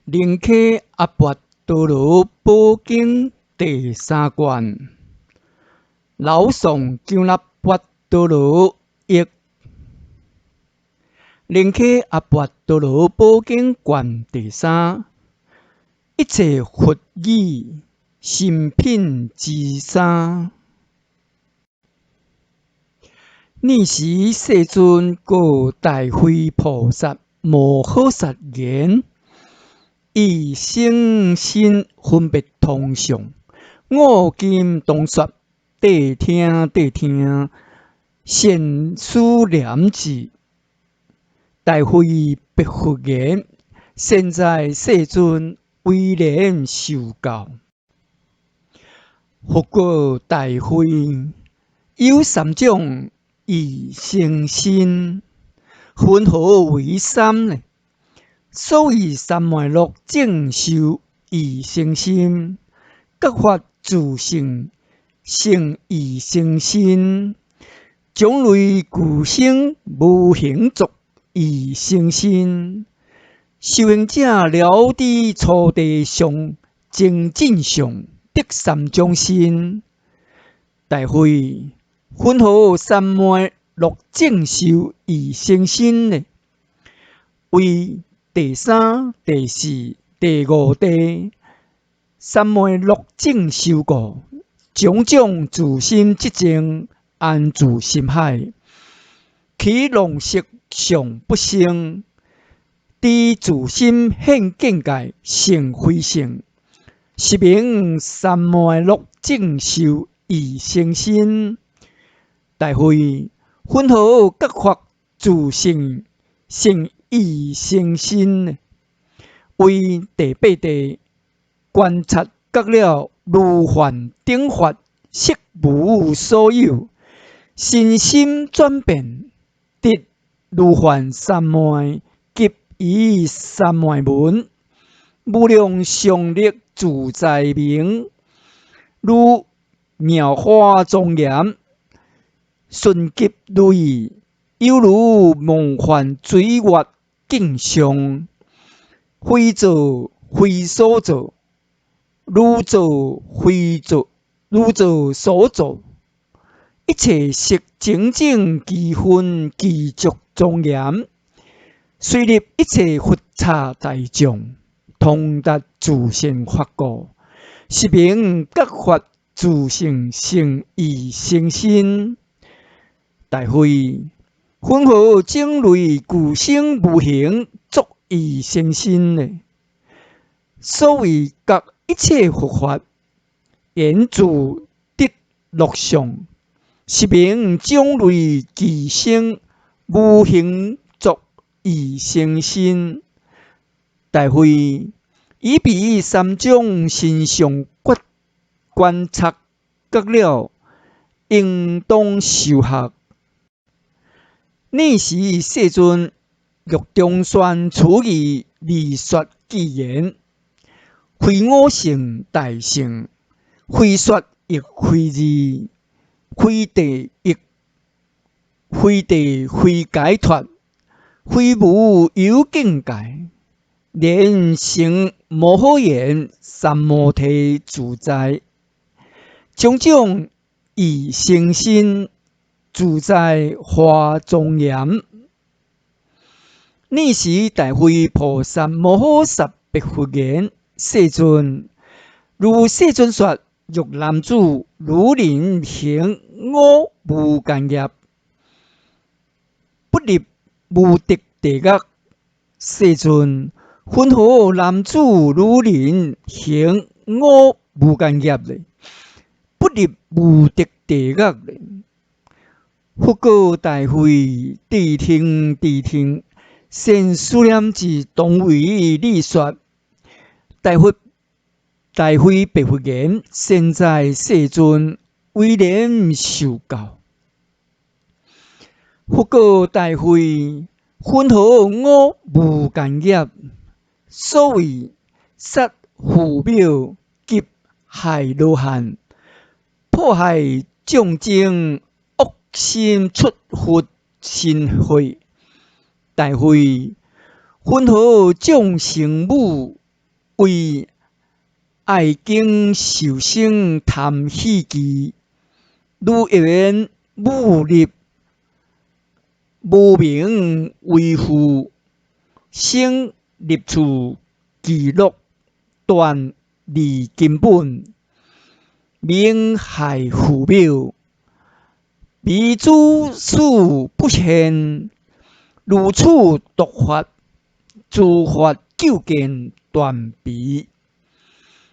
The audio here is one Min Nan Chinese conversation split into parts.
楞伽阿跋多羅寶經第三卷，老宋鳩那跋多羅譯。楞伽阿跋多羅寶經卷第三，一切佛語心品之三。爾時世尊告大慧菩薩摩訶薩言：意生身分別通相，我今當說，諦聽諦聽，善思念之。大慧白佛言：善哉世尊，唯然受教。佛告大慧：有三種意生身，雲何為三呢？所謂三昧樂正受意生心，覺法自性成意生身，種類俱生無形作意生身。修行者了知初地上精進相得三種身。大慧，雲何三昧樂正受意生身呢？為第三、第四、第五地三昧樂正受故，種種自心寂靜，安住心海，起弄色相不生，知自心現境界性非性，是名三昧樂正受意生身。大慧，雲何覺法自性成意生身呢？為第八地觀察覺了如幻頂法，色無所有，身心轉變，得如幻三昧及餘三昧門，無量相力自在明，如妙華莊嚴，順急如意，猶如夢幻水月鏡像，非造非所造，如造非造，如造所造，一切色種種機分具足莊嚴，隨入一切佛剎大眾，通達自性法故，是名覺法自性成意生身。大慧，雲何種類俱生無形作意生身呢？所謂覺一切佛法，緣自得樂相，是名種類俱生無形作意生身。大慧，以彼三種身相覺觀察覺了，應當修學。爾時世尊欲中宣此義，而說偈言：非我勝大乘，非說亦非義，非地亦非地非解脫，非無有境界，連成摩訶言三摩提自在，種種意生身，自在華莊嚴。爾時大慧菩薩摩訶薩白佛言：世尊，如世尊說，若男子女人行五無間業，不入無敵地獄。世尊，雲何男子女人行五無間業呢？不入無敵地獄呢？佛告大慧：諦聽諦聽，善思念智，當為你說。大佛大慧白佛言：善哉世尊，唯然受教。佛告大慧：雲何五無間業？所謂殺父母及害羅漢，破害眾生，惡心出佛身血。大慧，雲何眾生母為愛敬受生貪喜記，如緣無立，無明為父，生入處極樂，斷離根本，名害父母。彼諸事不現，如此獨法，諸法究竟斷彼，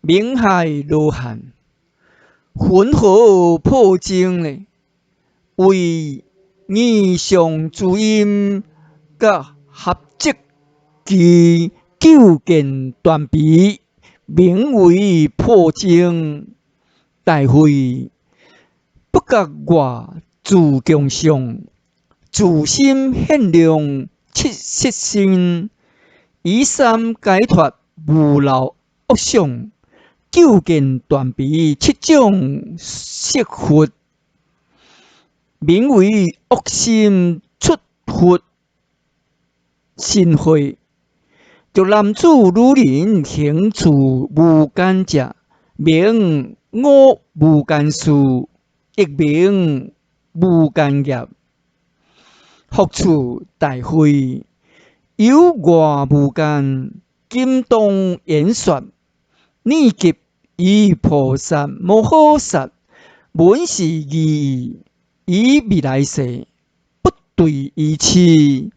名害羅漢。雲何破證呢？為二相諸陰，佮合集其究竟斷彼，名為破證。大慧，不覺外自共相，自心現量七色身，以三解脫無漏惡想，究竟斷彼七種色佛，名為惡心出佛身慧。若男子女人行處無間者，名五無間事，亦名無間業。復次大慧，有外無間，今當演說。爾及於菩薩摩訶薩聞是義，於未來世不墜愚癡。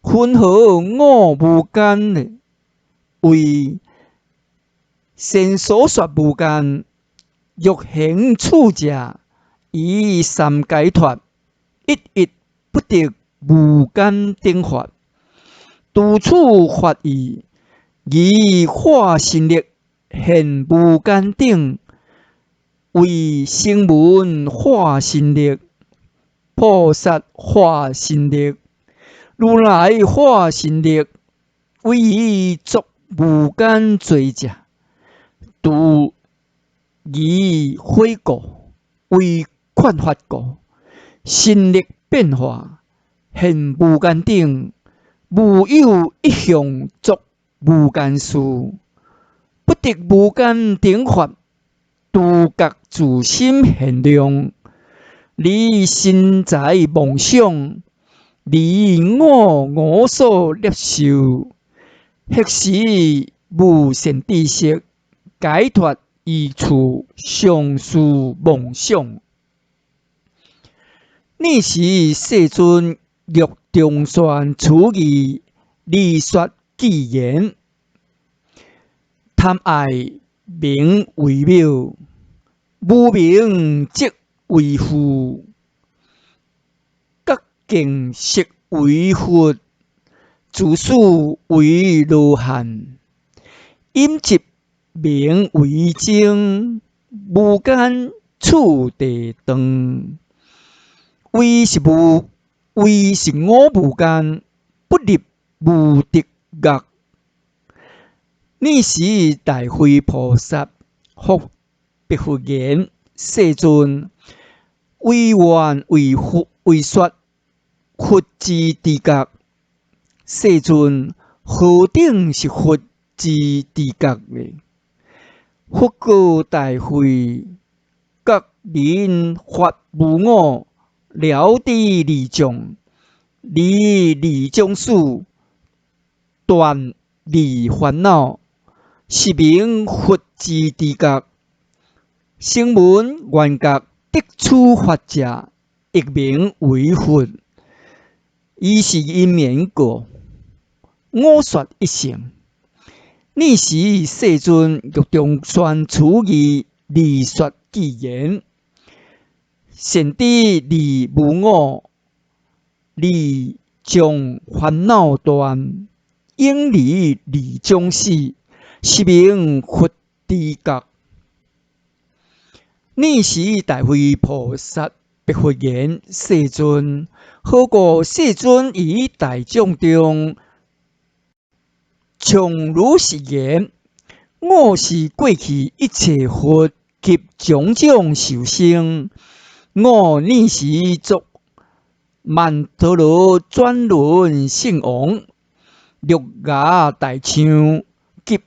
雲何五無間呢？為先所說無間，欲行處者，以三解脫，一一不得無間頂法。除此法義，以化身力現無間頂，為聲聞化身力、菩薩化身力、如來化身力，為以作無間罪者，除疑悔故，為勸發故，身力變化現無間頂，無有一向作無間事，不得無間頂法，獨覺自心現量，離身財妄想，離我我所攝受，彼時無善知識，解脫愚處上事妄想。爾時世尊欲重宣此義，而說偈言：貪愛名為母，無明則為父，覺見色為佛，自思為羅漢，陰執名為精，無間次第斷。唯是無，唯是五無間，不入無得覺。爾時大慧菩薩復白佛言：世尊，唯願為佛為說佛之知覺。世尊，何等是佛之知覺呢？佛告大慧：覺人法無我，了知二障，離二種死，斷二煩惱，是名佛之知覺。聲聞緣覺得此法者，亦名為佛。以是因緣故，我說一乘。爾時世尊欲重宣此義，而說偈言：善知離無我，離障煩惱斷，永離二種死，是名佛知覺。爾時大慧菩薩白佛言：世尊，何故世尊於大眾中，常如是言？我是過去一切佛及種種受生，我爾時作曼荼羅轉輪聖王、鹿牙大象及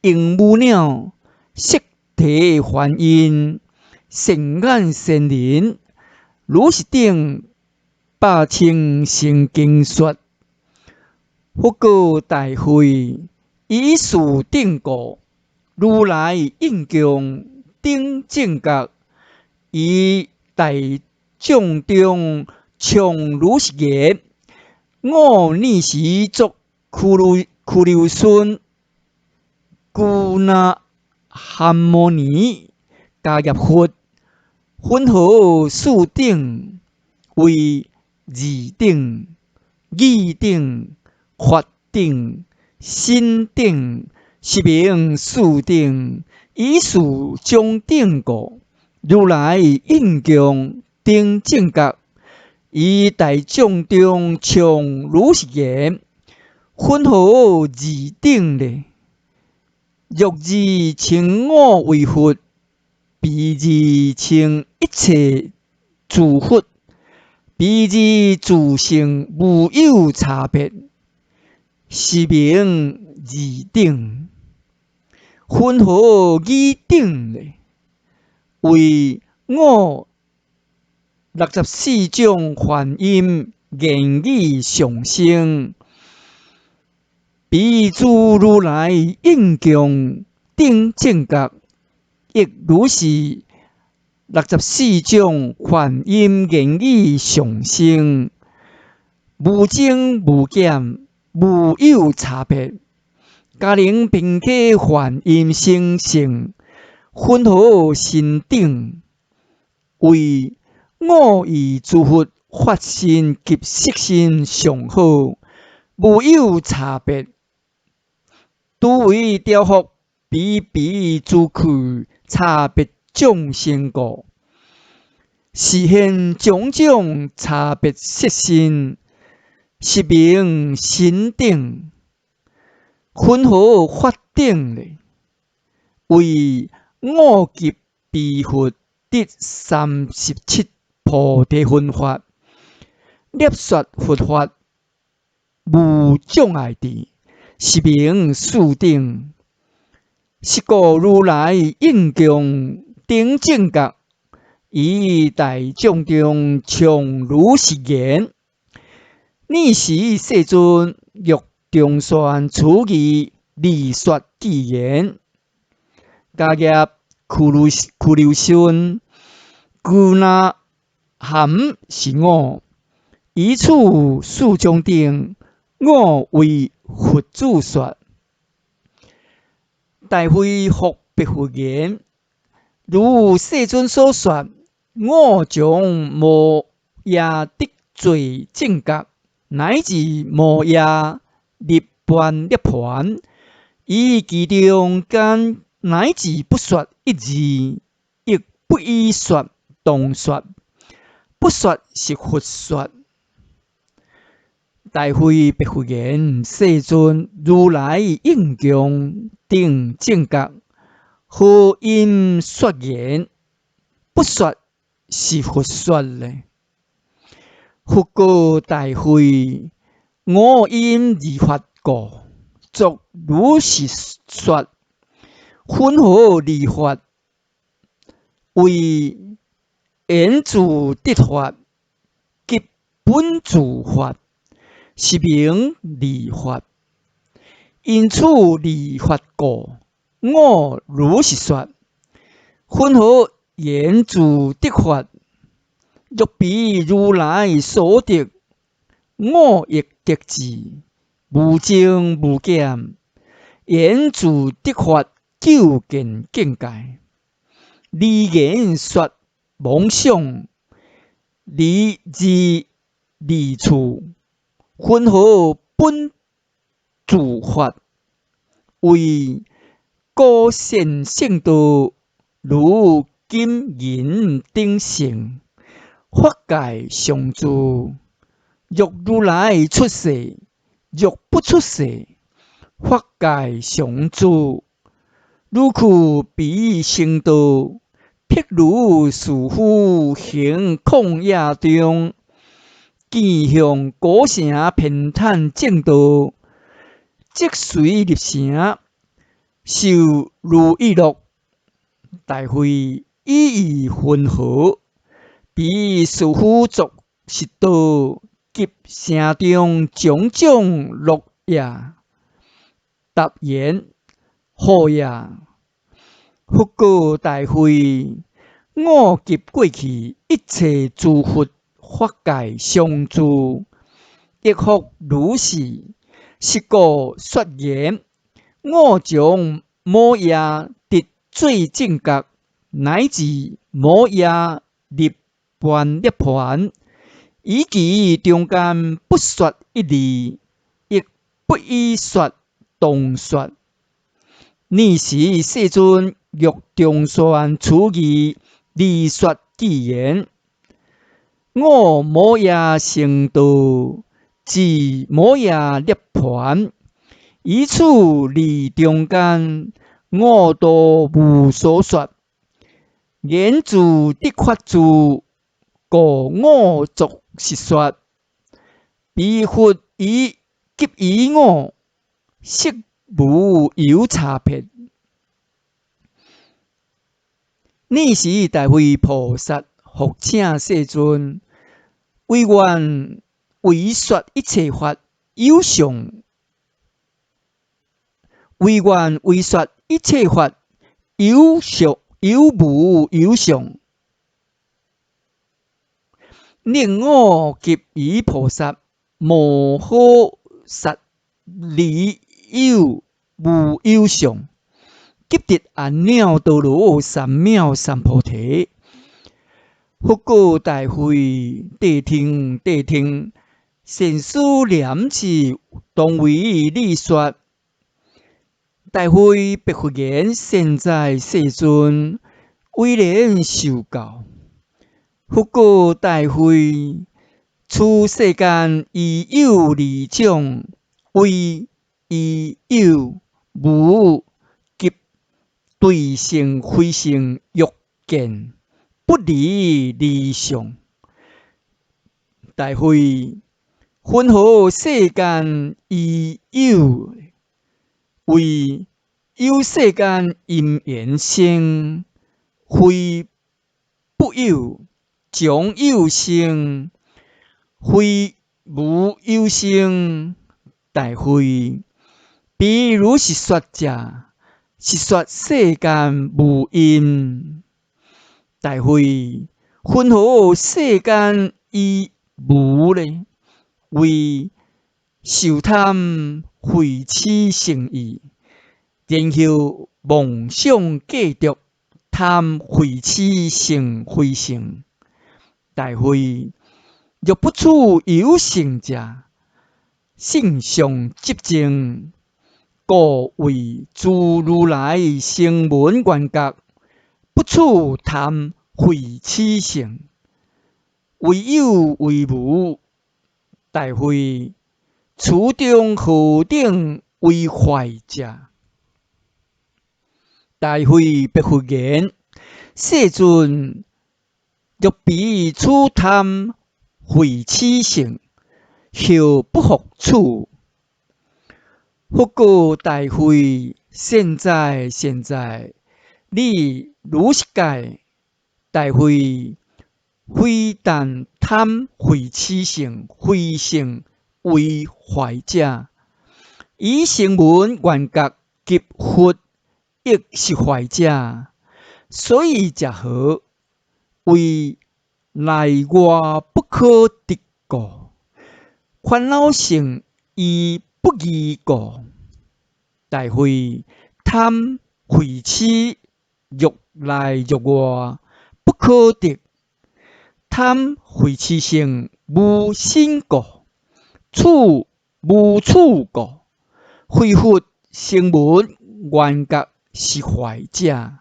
鸚鵡鳥、釋提梵音、善眼仙人，如是等百千成經說。佛告大慧：以是等故，如來應供頂正覺，於大眾中唱如是言：我爾時作拘留孫怙那含摩尼迦葉佛，云何四等為二等、語等、法等、身等，是名四等。以是種等故，如來應供頂正覺，於大眾中唱如是言：云何二等呢？若自稱我為佛，彼自稱一切諸佛，彼自自性無有差別，是名二等。云何語等呢？為五六十四種梵音言語上生，彼諸如來應供頂正覺，亦如是六十四種梵音言語上生，無增無減，無有差別。迦陵頻伽梵音聲勝，云何身等？為五義諸佛法身及色身上好，無有差別。諸為調伏彼彼諸趣差別眾生故，示現種種差別色身，是名身等。云何法等呢？為五劫彼佛得37菩提分法，略說佛法無障礙智，是名四等。是故如來應供頂正覺，於大眾中唱如是言：爾時世尊欲重宣此義，而說偈言：迦葉拘留孫，怙那含是我，以此四種等，我為佛子說。大慧復白佛言：如世尊所說，我將無夜得最正覺，乃至無夜涅槃涅槃，於其中間乃至不說一字，亦不已說當說，不說是佛說。大慧白佛言：世尊，如來應供頂正覺，何因說言？不說是佛說呢？佛告大慧：我因二法故，作如是說。云何二法？為緣自得法及本自法，是名二法。因此二法故，我如是說。云何緣自得法？若彼如來所得，我亦得之，無增無減。緣自得法究竟境界，離言說妄想，離字離處，云何本自法？為高善勝道，如金銀等性，法界常住。若如來出世，若不出世，法界常住。汝去彼聖道，譬如士夫行曠野中，見向古城偏坦正道，即隨入城，受如意樂。大慧，以意雲何？彼士夫作是道及城中種種樂耶？答言：好也。佛告大慧：我及過去一切諸佛法界常住，亦復如是。是故說言：我從摩耶得最正覺，乃至摩耶入般涅槃，於其中間不說一字，亦不與說同說。爾時世尊欲重宣此義，而說偈言：我摩耶成道，至摩耶涅槃，於此二中間，我都無所說。言自得法住，故我作是說。彼佛語及彼我，色無有差別。爾時大慧菩薩復請世尊，唯願為說一切法有相，唯願為說一切法有相有無有相，令我及彼菩薩摩訶薩離有無有相，及得阿耨多羅三藐三菩提。佛告大慧：諦聽，諦聽！善思廉恥，當為你說。大慧白佛言：善哉，世尊，唯願受教。佛告大慧：此世間依有二種，為依有無及對性非性欲見，不離二相。大慧，雲何世間依有？為有世間因緣生，非不有，將有生，非無有生。大慧，彼如是說者，是說世間無因。大慧，雲何世間依無呢？為受貪恚癡成意，然後妄想計著貪恚癡成非性。大慧，若不取有性者，性相執淨，故謂諸如來聲聞緣覺，不取貪恚癡性，為有為無。大慧，此中何等為壞者？大慧白佛言：世尊，若彼取貪恚癡性，何不復取？佛告大慧：善哉，善哉！你如是解。大慧，非但貪恚癡性、非性為壞者，以聲聞緣覺及佛亦是壞者。所以者何？為內外不可得故，煩惱性亦不二故。大慧，貪恚癡若內若外不可得，貪恚癡性無身故，處無處故，非佛聲聞緣覺是壞者。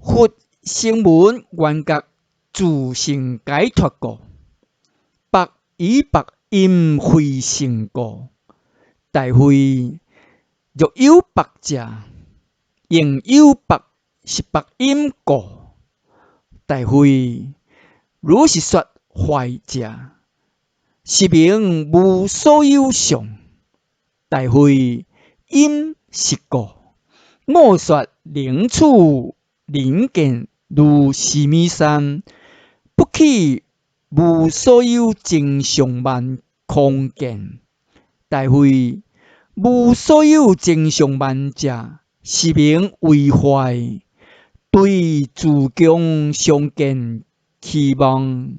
佛聲聞緣覺自性解脫故，白與白陰非性故。大慧，若有白者，應有白是白陰故。大慧，如是說壞者，是名無所有相。大慧，陰是故，我說能取能見如須彌山，不起無所有增上慢空見。大慧，無所有增上慢者，是名為壞。對自強相見期望，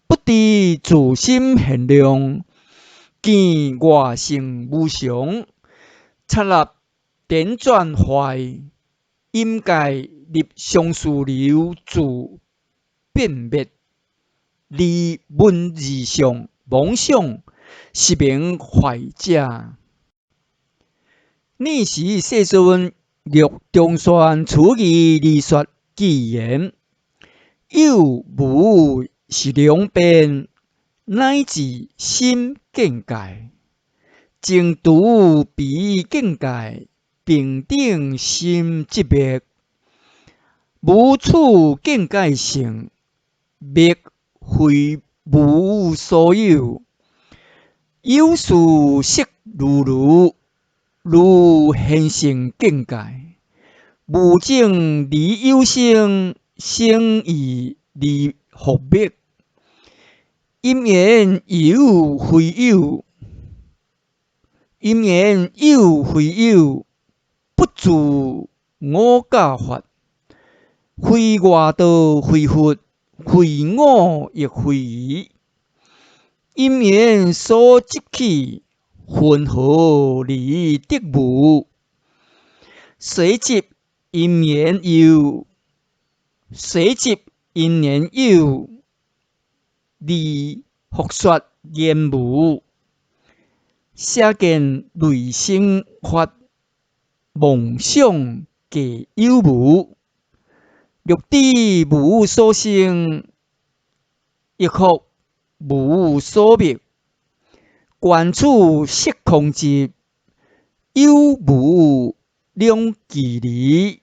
不知自心現量，見外性無常，剎那輾轉壞，陰界入相續流自變滅，離文字相妄想，是名壞者。爾時世尊欲中宣此義而說偈言：有無是兩邊，乃至心境界，淨除彼境界，平等心寂滅，無此境界性，滅非無所有。有事悉如如，如現成境界，無種離有生，生亦離復滅。因緣有非有，因緣有非有，不住五教法，非外道非佛，非我亦非彼。因緣所執起，雲何而得無？隨執因緣有，隨執因緣有，而復說言無。捨見類生法，妄想皆有無。欲知無所生，亦復無所滅。觀此色空執，有無兩俱離。